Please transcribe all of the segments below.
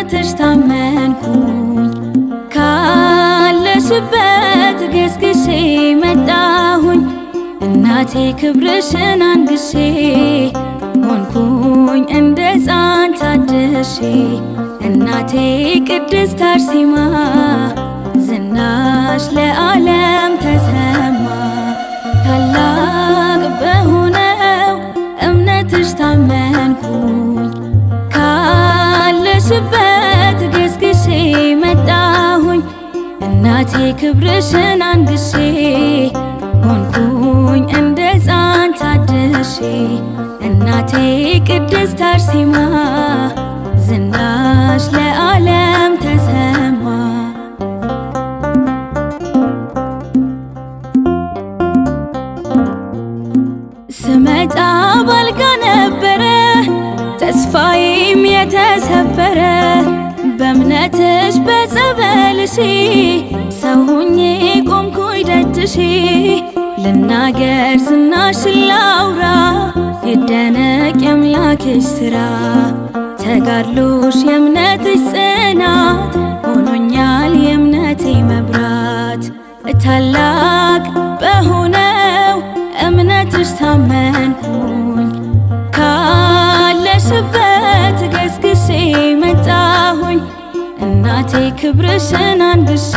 እምነትሽ ታመንኩኝ ካለሽበት ገስግሼ መጣሁኝ እናቴ ክብርሽን አንግሼ ሆንኩኝ እንደ ሕፃን ታድሼ እናቴ ቅድስት አርሴማ ዝናሽ ለዓለም ተሰማ። ታላቅ በሆነው እምነትሽ ታመንኩኝ ካለሽበት ገስግሼ መጣሁኝ እናቴ ክብርሽን አንግሼ ሆንኩኝ እንደ ሕፃን ታድሼ እናቴ ቅድስት አርሴማ ዝናሽ ለዓለም ተሰማ። ስመጣ ባልጋ ነበረ ተስፋዬም የተሰበረ በእምነትሽ በጸበልሽ ሰው ሆኜ ቆምኩኝ ደጅሽ ልናገር ዝናሽን ላውራ ይደነቅ የአምላክሽ ስራ ተጋድሎሽ የእምነትሽ ጽናት ሆኖኛል የእምነቴ መብራት ታላቅ በሆነው እምነትሽ ታመንኩኝ ካለሽበት ገስግሼ መጣሁኝ እናቴ ክብርሽን አንግሼ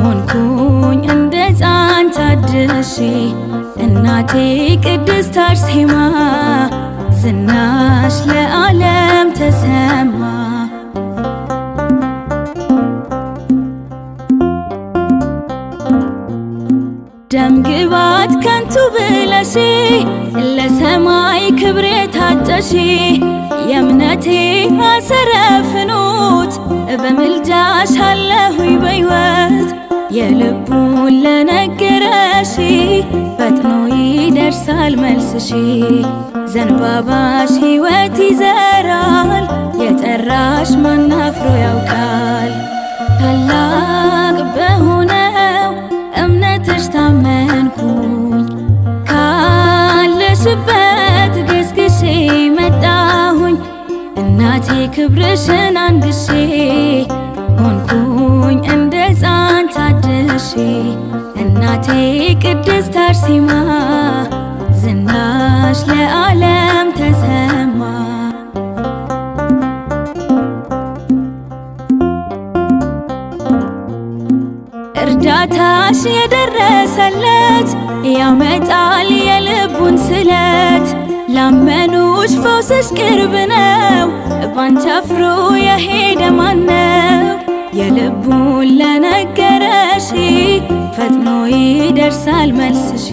ሆንኩኝ እንደ ሕፃን ታድሼ እናቴ ቅድስት አርሴማ ዝናሽ ለዓለም ተሰማ። ደም ግባት ከንቱ ብለሽ ለሰማይ ክብሬ ታጨሽ የእምነቴ አሰረ ፍኖት በምልጃሽ አለሁኝ በሕይወት የልቡን ለነገረሽ ፈጥኖ ይደርሳል መልስሽ ዘንባባሽ ሕይወት ይዘራል የጠራሽ ማን አፍሮ ያውቃል። ታላቅ በሆነው እምነትሽ ታመንኩኝ ካለሽበት ገስግሼ መጣሁኝ እናቴ ክብርሽን አንግሼ ሆንኩኝ እንደ ሕፃን ታድሼ እናቴ ቅድስት አርሴማ ዝናሽ ለዓለም ተሰማ። እርዳታሽ የደረሰለት ያመጣል የልቡን ስለት ላመኑሽ ፈውስሽ ቅርብ ነው ባንቺ አፍሮ የሄደ ማነው? የልቡን ለነገረሽ ፈጥኖ ይደርሳል መልስሽ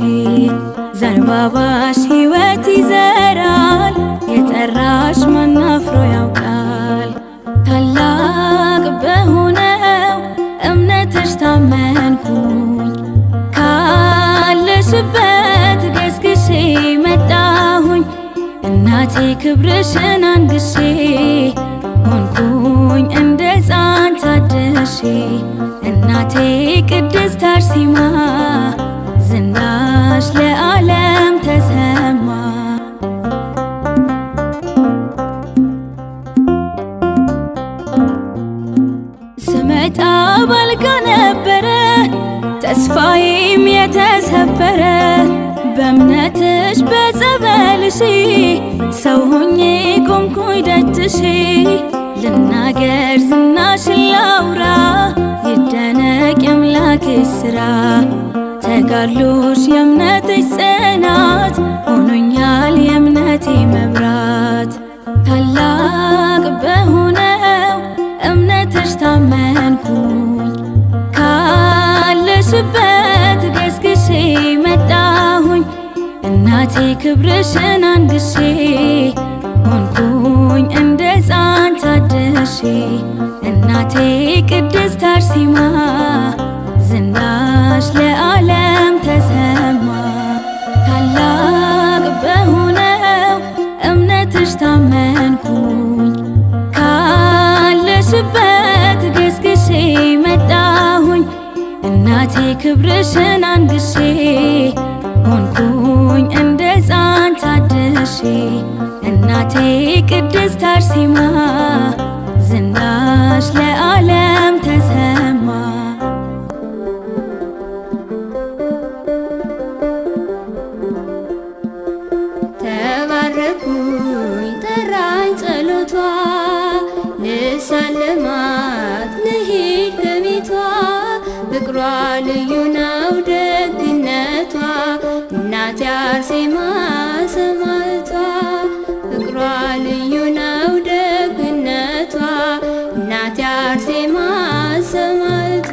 ዘንባባሽ ሕይወት ይዘራል የጠራሽ ማን አፍሮ ያውቃል። ታላቅ በሆነው እምነትሽ ታመንኩኝ ካለሽበት ገስግሼ መጣሁኝ እናቴ ክብርሽን አንግሼ ሆንኩኝ እንደ ሕፃን ታድሼ እናቴ ቅድስት አርሴማ ዝናሽ ለዓለም ተሰማ። ስመጣ ባልጋ ነበረ ተስፋዬም የተሰበረ በእምነትሽ በጸበልሽ ሰው ሆኜ ቆምኩኝ ደጅሽ ልናገር ዝናሽን ላውራ ይደነቅ የአምላክሽ ስራ ተጋድሎሽ የእምነትሽ ጽናት ሆኖኛል የእምነቴ መብራት ታላቅ በሆነው እምነትሽ ታመንኩኝ ካለሽበት ገስግሼ መጣሁኝ እናቴ ክብርሽን አንግሼ ሆንኩኝ እንደ ሕፃን ታድሼ እናቴ ቅድስት አርሴማ ዝናሽ ለዓለም ተሰማ። ታላቅ በሆነው እምነትሽ ታመንኩኝ ካለሽበት ገስግሼ መጣሁኝ እናቴ ክብርሽን አንግሼ ሆንኩኝ እንደ ሕፃን ታድሼ እናቴ ቅድስት አርሴማ ዝና ልሳለማት ልሂድ ከቤቷ ፍቅሯ ልዩ ነው ደግነቷ እናቴ አርሴማ ሰማዕቷ ፍቅሯ ልዩ ነው ደግነቷ እናቴ አርሴማ ሰማዕቷ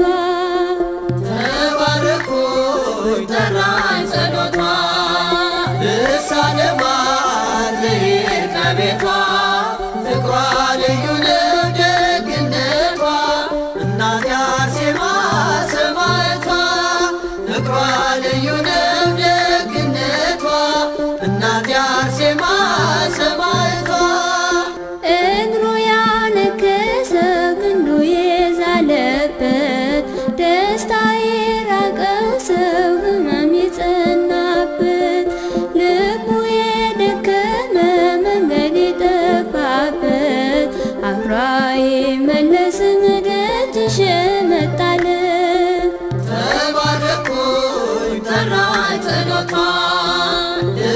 ተባረኩኝ ጠራኝ ጸሎቷ ልሳለማት ልሂድ ከቤቷ ፍቅሯ ልዩ ነው ደግነቷ እናቴ አርሴማ ሰማዕቷ ፍቅሯ ልዩ ነው ደግነቷ እናቴ አርሴማ ሰማዕቷ እግሩ ያነከሰ ክንዱ የዛለበት ደስታ የራቀው ሰው ሕመም የጸናበት ልቡ የደከመ መንገድ የጠፋበት አፍሮ አይመለስም ደጅሽ መጣለት። ተባረኩኝ ጠራኝ ጸሎቷ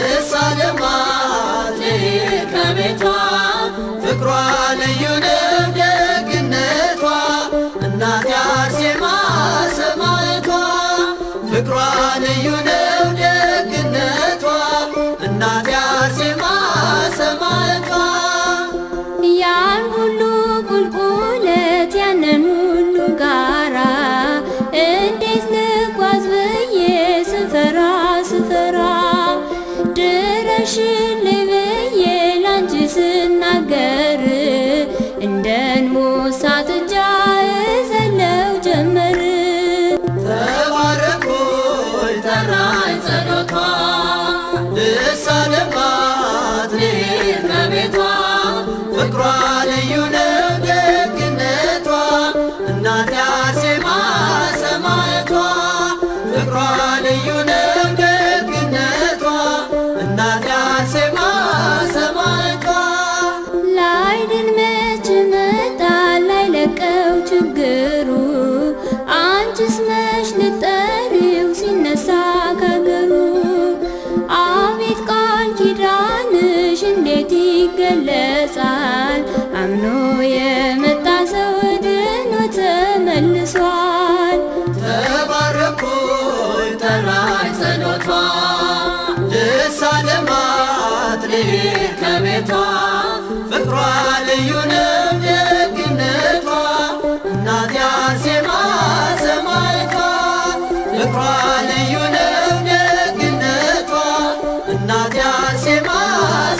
ልሳለማት ልሂድ ከቤቷ ፍቅሯ ልዩ ነው ደግነቷ እናቴ አርሴማ ሰማዕቷ ፍቅሯ ልዩ ነው ደግነቷ እናቴ አርሴማ ሰማዕቷ ያን ሁሉ ቁልቁለት ያንን ሁሉ ጋራ እንዴት ልጓዝ ብዬ ስፈራ ስፈራ ድረሽልኝ ብዬ ላንቺ ስናገር እንደ እንቦሳ ጥጃ እዘለው ጀመር። ተባረኩኝ ጠራኝ ጸሎቷ ልሳለማት ልሂድ ከቤቷ ፍቅሯ ልዩ ነው ደግነቷ እናቴ አርሴማ ሰማዕቷ ፍቅሯ ልዩ ነው ደግነቷ እናቴ አርሴማ ሰማዕቷ ላይድን መች መጣ ላይለቀው ችግሩ አንቺስ መች ልጠሪው ሲነሳ ከገሩ አቤት ቃል ኪዳንሽ እንዴት ይገለጻል አምኖ የመጣ ሰው ድኖ ተመልሷል። ተባረኩኝ ጠራኝ ጸሎቷ ልሳለማት ልሂድ ከቤቷ ፍቅሯ ልዩ ነው ደግነቷ እናቴ አርሴማ ሰማዕቷ ፍቅሯ ልዩ ነው ደግነቷ እናቴ አርሴማ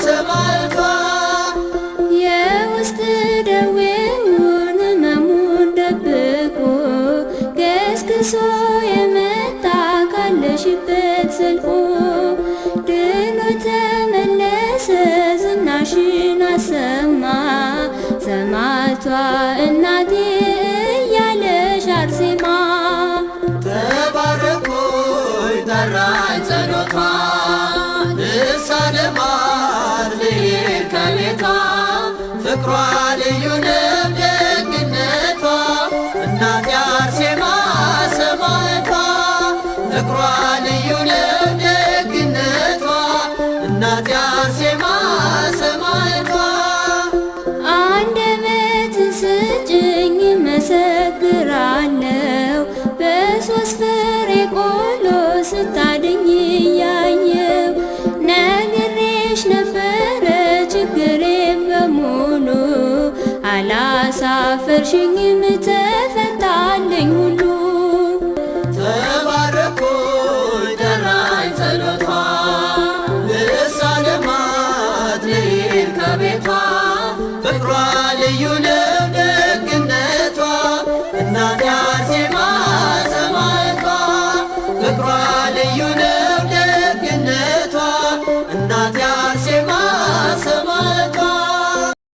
ሰማዕቷ የውስጥ ደዌውን ሕመሙን ደብቆ ገስግሶ የመጣ ካለሽበት ዘልቆ ድኖ ተመለሰ ዝናሽን አሰማ ሰማዕቷ እናቴ እያለሽ አርሴማ ተባረኩኝ ጠራኝ ጸሎቷ ልሳለማት ልሂድ ከቤቷ ፍቅሯ ልዩ ነው ደግነቷ እናቴ አርሴማ ሰማዕቷ ፍቅሯ ልዩ ነው ደግነቷ እናቴ አርሴማ ሰማዕቷ አንደበትን ስጭኝ መሰግራለሁ በሶስት ፍሬ ቆሎ ስታድኝ እያየው ነግሬሽ ነበረ ችግሬን በሙሉ አላሳፈርሽኝም